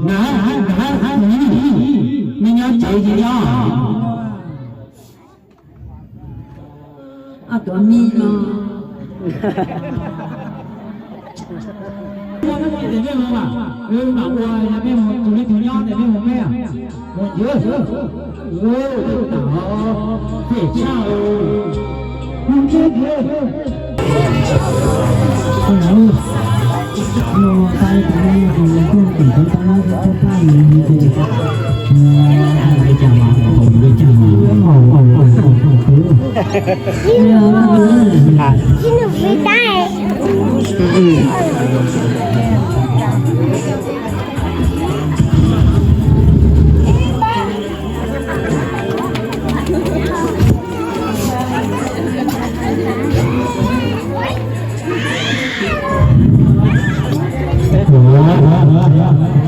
Na, na, me nyob tsev tsis nyob. Ob tuav me no. Tes mej mus mas, mam ua yog mej mus tus me tus nyob tes mej mus mej. Mus ntxiv. Tam, phem tshaj. Mus ntxiv.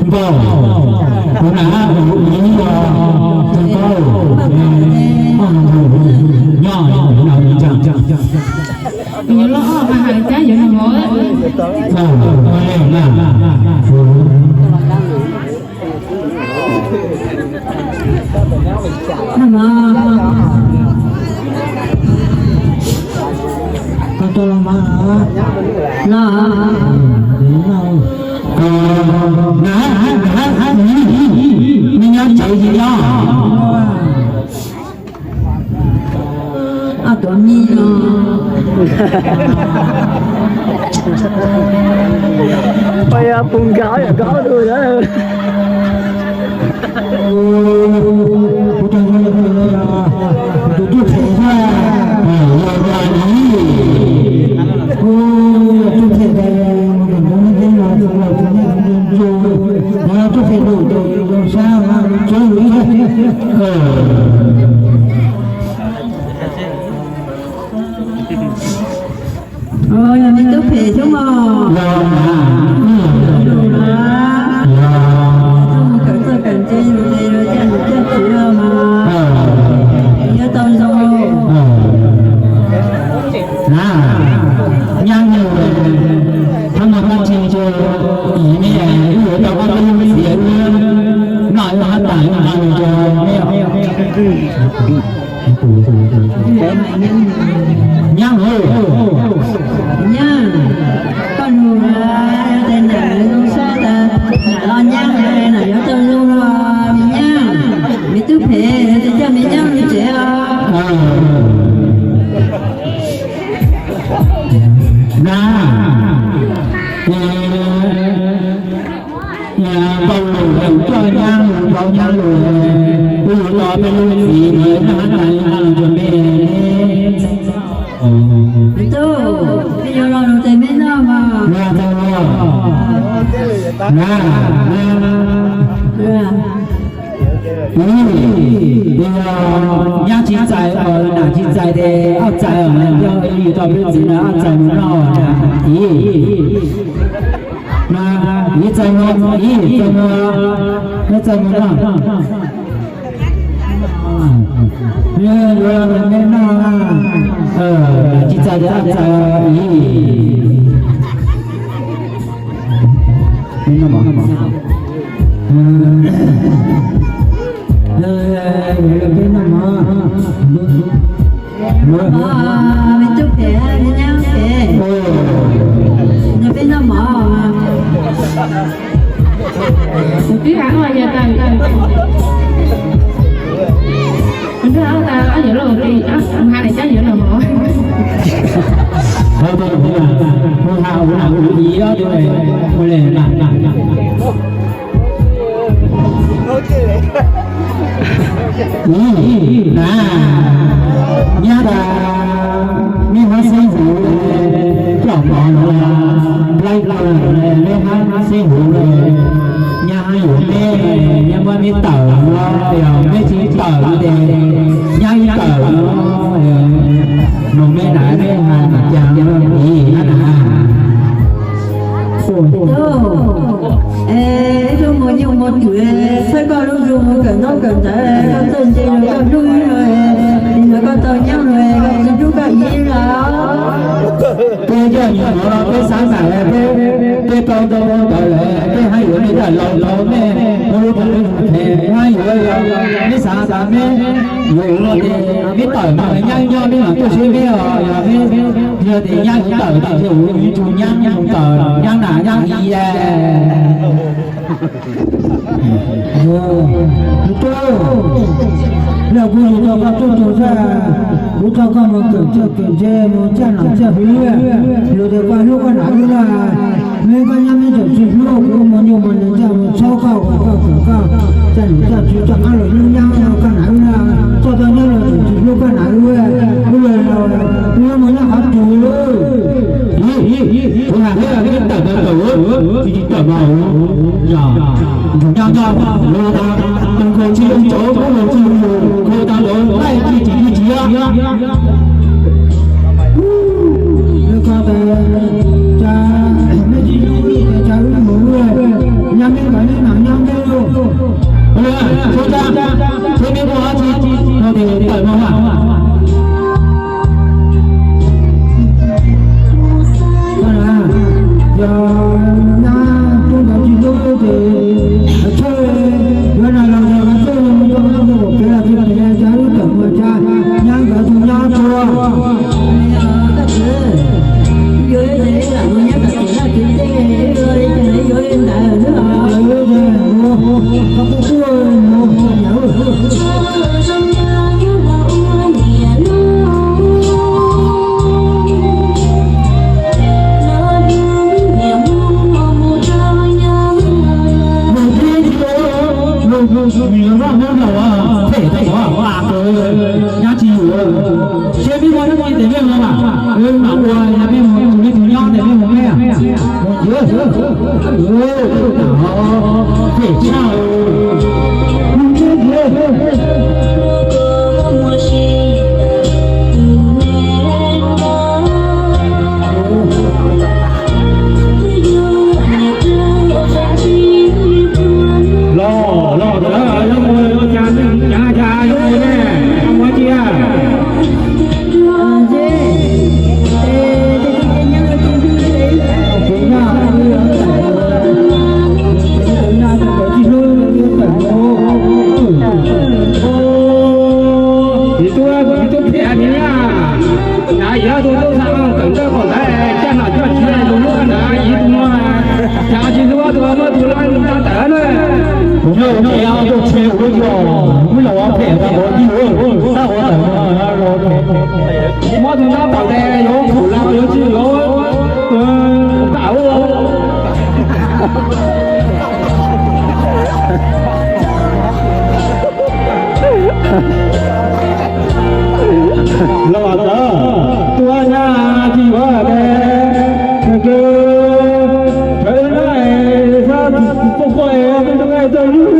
Npauj, kuv nam kuv ib npauj, npauj, nyob nyob nyob. Yuav loj mas hais cab yuav nag hov. Koj tuaj los mas. No. Me nyob tsev tsis nyob. Ob tuav me no. Pais pus nkag yam koj tus na. Tus tuaj phem, tus phem, tus phem, Yog me tub phem xyoob mos. Yog mas. Yog mas. Kawm txawj kawm ntse yus ces yuav caj nws caj txiv los mas. Yuav tau zoo. Na, nyab, thab no tab tsis tso ib me wb yuav tau ob lub txiv wb noj ib hab tas ib hab tso. Nyab hov. Nyab, koj lug tes nam zoo sab tas nam los nyab nam yuav tau zoo los me nyab, me tub phem tes coj me nyab lug tsev os. Na, npau lug coj nyab lug, npau nyab lug, kuv yuav los peb lub txiv ntawd noj hab tas ib hab los rua mej. Me tub, mej yuav los lug tes mej noj mas. Na, na, na. Nyab tsis txais, nam tsis txais tes Ab txais, yog yuav tau peb txiv na Ab txais mus noj. Txiv, na, txiv txais mus, txiv txais mus, txiv txais mus noj. Yuav los mej noj, nam tsis txais tes Ab txais. Mej noj mov. Mej tub phem, mej nyab phem, nrog peb noj mov. Kuv twb has ua yog tas, nrog tas yuav los, has tas cab yuav los mov. Kuv has ua ua ib ob ua le na. Na, nyab tas mej hab xeeb huv le, coj mov los, laib kawg le, mej hab xeeb huv le, nyab hab yuav mej, nyab muab mej tawm los, yog mej tsis tawm tes nyab ib tawm los, nug mej na mej has tas cas ib hab na. Ib tug muaj nyuj muaj twm, saib koj lub zug mus kawm ntaub kawm ntawv, koj txawj ntse los koj hlub ib los, ib los koj tau nyab los koj tsis hlub koj ib los. Peb coj nyuam qhuav los peb xav tam lawm, peb tau ntau ntau ntawd lawm, peb mej tawm los tau mej ua lub phem, mej xav tas mej yuav ua ces mej tawm mas nyab nyob mej mam tuaj seb mej os, yog mej yog tias nyab yuav tawm ces yus yuav tsum nyab mus tawm, nyab nas nyab i. Tus tub, yog kuv yug tau koj tub tug xwb, kuv tau koj mus kawm txawj kawm ntse mus caj nom caj hwv, yog tias koj hlub koj nam wb na, meb koj nyab meb tseem tsis hlub kuv mus nyuj mus nees coj mus txhawb koj ua koj kawm koj caj nom caj tswv coj qab los hlub nyab koj nam wb na, koj tau nyob los tseem tsis hlub koj nam wb, wb los wb mus nyob qhov twg. Kuv hais thiab, tawm mas tawm, tsis tawm mas nco nco, tus nkaus tsis ua cov, tus nkaus tsis ua cov, nkaus tas lawm, laij tsis tsis tsis. Lawv ko tas, cas mej tsis hlub wb, cas wb mus wb, nyab meb kom neb mam nyob meb lauj. Txhob ntshai, txhob meb ua dab tsi, no ces tawm no mas. Yog nyab tub ntawd tsis hlub ces tshawj, yuav nag los yog tshawj, tau qab ntawd kom pem los tsis pem, cas wb tawm mus cas nyab nkawd tus nyab tuag. Nyab tsis yus, seb meb muaj ib tug tes mej mus mas, mam ua, yog mej mus tus li tus nyob tes mej mus meb. Phem tshaj. Los los ntawd, yuav mus ua cas, cas cas yuav mus ne, ua cia. Tus tub, tus tub phem ni na. Cas yog tus tub xa kawm ntawv kom ntawd caj nom coj tswv tus hlub na, yog tus no, cas tsis hlub tus muab tus laj ntawd na. Kuv nyob ua ke tus tswv ua yog, wb los ua phem tas ua yig, tab ua tawm no los phem. Muab tus ntab tom tes yuav khum los yuav tsis yuav, pam. Los txawm tuaj nyab tsis yuav tes, nws kws sawv na es sab tsis poj poj es peb tug nqaij txawj lub.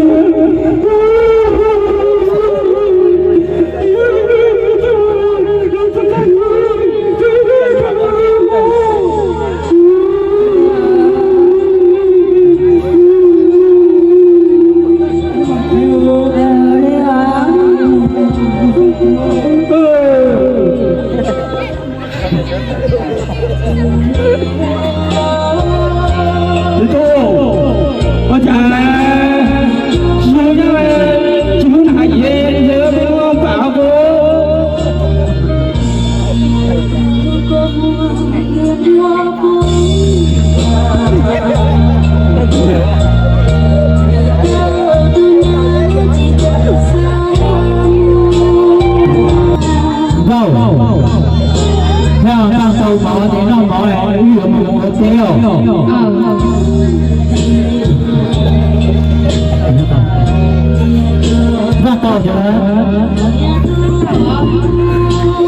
Tus tub, ua cas tsis hlub nyab, tsis hlub nam yim, yog tus pam kuv. Npauj, npauj tau mov ces noj mov, wb yuav mus ua teb os. Noj tau ces,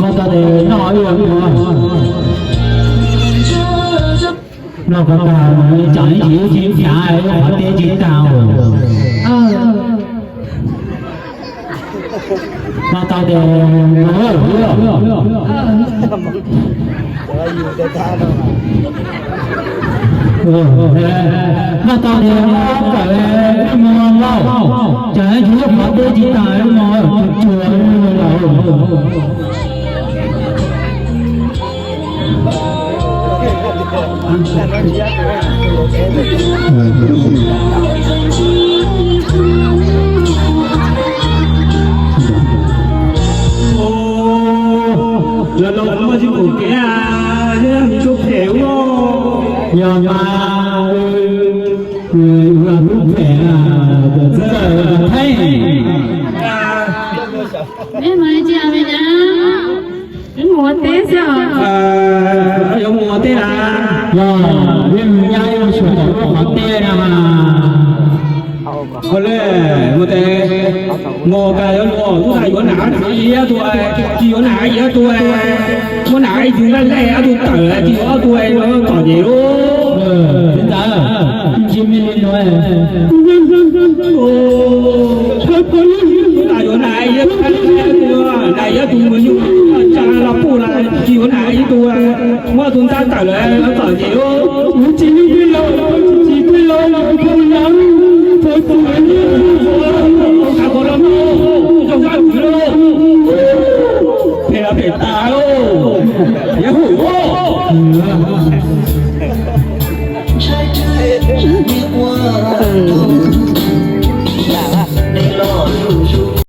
noj tau ces noj, wb yuav mus. Noj kom tag, tsam ib chim wb tsis hnyav, qhov teb tsis tag. Noj tau ces, noj tau ces kawm wb mus lauj, tsam ib chim wb qhov teb tsis tag, wb mus tsuag tsuag lauj. Ua lub phem na, txawj txawj thaij. Mej mas tsis me nyab, wb mus ua teb xwb os. Yuav mus ua teb na? Yog, wb nyab yuav tsum tau ua qhov teb na. Ua le, mus tes, mus kas yuav luag tub tas yuav nam txiv ob tug, tsis yuav nam txiv ob tug, muab nam ib tug nqaij lej ob tug tawm tsis yuav ob tug los tom nyem lauj. Ntawd, ntsis me li no. Tub tas yuav nam ib tug, nam ib tug mus nyuj tsa los puj lawm tsis yuav nam ib tug, muab tus ntab tawm lawm los tom nyem lauj. Kuv tsis yeej twb laus, tsis twb laus los kuv tau yam, tau tus, tau tus, zoo sab kwv lauj. Phem los phem tas lauj, yav hum lauj.